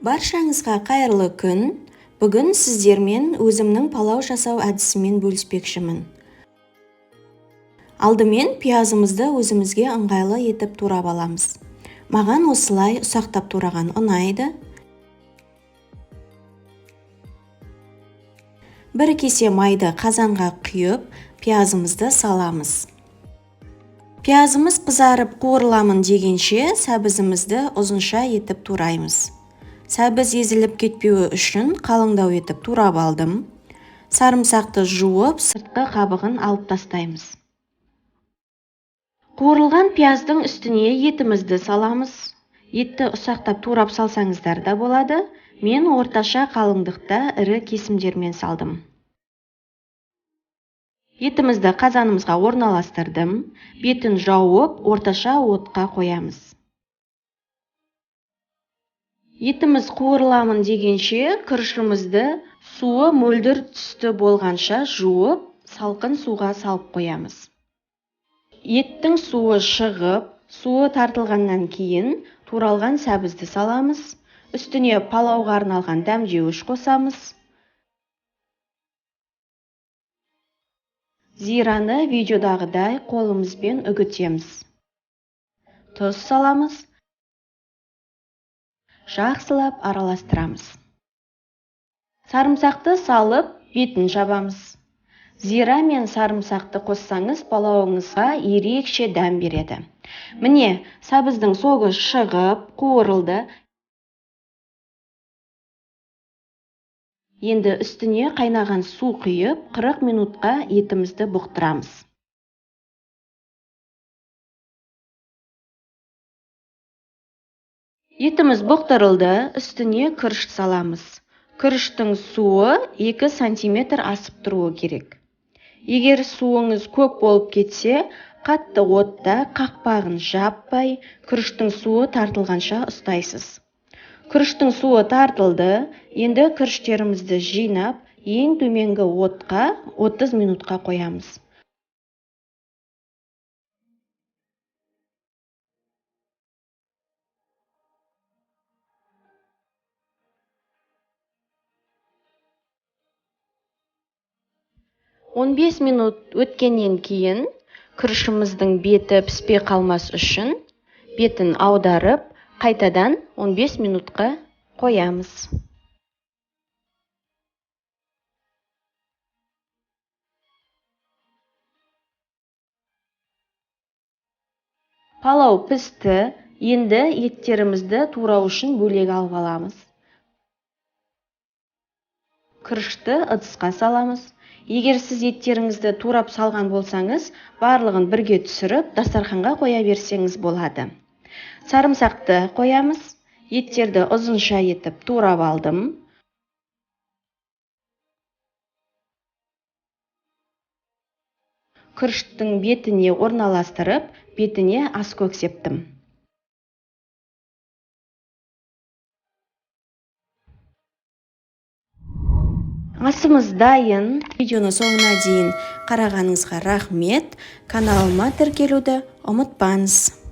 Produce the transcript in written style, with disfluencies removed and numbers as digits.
Баршаңызға қайырлы күн. Бүгін сіздермен өзімнің палау жасау әдісімен бөліспекшімін. Алдымен пиязымызды өзімізге ыңғайлы етіп турап аламыз. Маған осылай ұсақтап тураған ұнайды. Бір кесе майды қазанға құйып, пиязымызды саламыз. Пиязымыз қызарып қуырыламын дегенше, сәбізімізді ұзынша етіп тураймыз. Сәбіз езіліп кетпеуі үшін қалыңдау етіп турап алдым. Сарымсақты жуып, сыртқы қабығын алып тастаймыз. Қуырылған пияздың үстіне етімізді саламыз. Етті ұсақтап турап салсаңыздар да болады. Мен орташа қалыңдықта ірі кесімдермен салдым. Етімізді қазанымызға орналастырдым. Бетін жауып, орташа отқа қоямыз. Етіміз қуырыламын дегенше, күрішімізді суы мөлдір түсті болғанша жуып, салқын суға салып қоямыз. Еттің суы шығып, суы тартылғаннан кейін туралған сәбізді саламыз. Үстіне палауға арналған дәмдеуіш қосамыз. Зираны видеодағыдай қолымызбен үгітеміз. Тұз саламыз. Жақсылап араластырамыз. Сарымсақты салып, бетін жабамыз. Зира мен сарымсақты қоссаңыз, палауыңызға ерекше дәм береді. Міне, сәбіздің согы шығып, қуырылды. Енді үстіне қайнаған су құйып, 40 минутқа етімізді бұқтырамыз. Етіміз бұқтырылды, үстіне күріш саламыз. Күріштің суы 2 сантиметр асып тұруы керек. Егер суыңыз көп болып кетсе, қатты отта қақпағын жаппай, күріштің суы тартылғанша ұстайсыз. Күріштің суы тартылды, енді күріштерімізді жинап, ең төменгі отқа 30 минутқа қоямыз. 15 минут өткеннен кейін күрішіміздің беті піспей қалмас үшін бетін аударып, қайтадан 15 минутқа қоямыз. Палау пісті, енді еттерімізді турау үшін бөлек алып аламыз. Күрішті ыдысқа саламыз. Егер сіз еттеріңізді турап салған болсаңыз, барлығын бірге түсіріп, дастарханға қоя берсеңіз болады. Сарымсақты қоямыз. Еттерді ұзынша етіп турап алдым. Күріштің бетіне орналастырып, бетіне аскөк септім. Асымыз дайын. Видеоны соңына дейін қарағаныңызға рахмет. Каналыма тіркелуді ұмытпаңыз.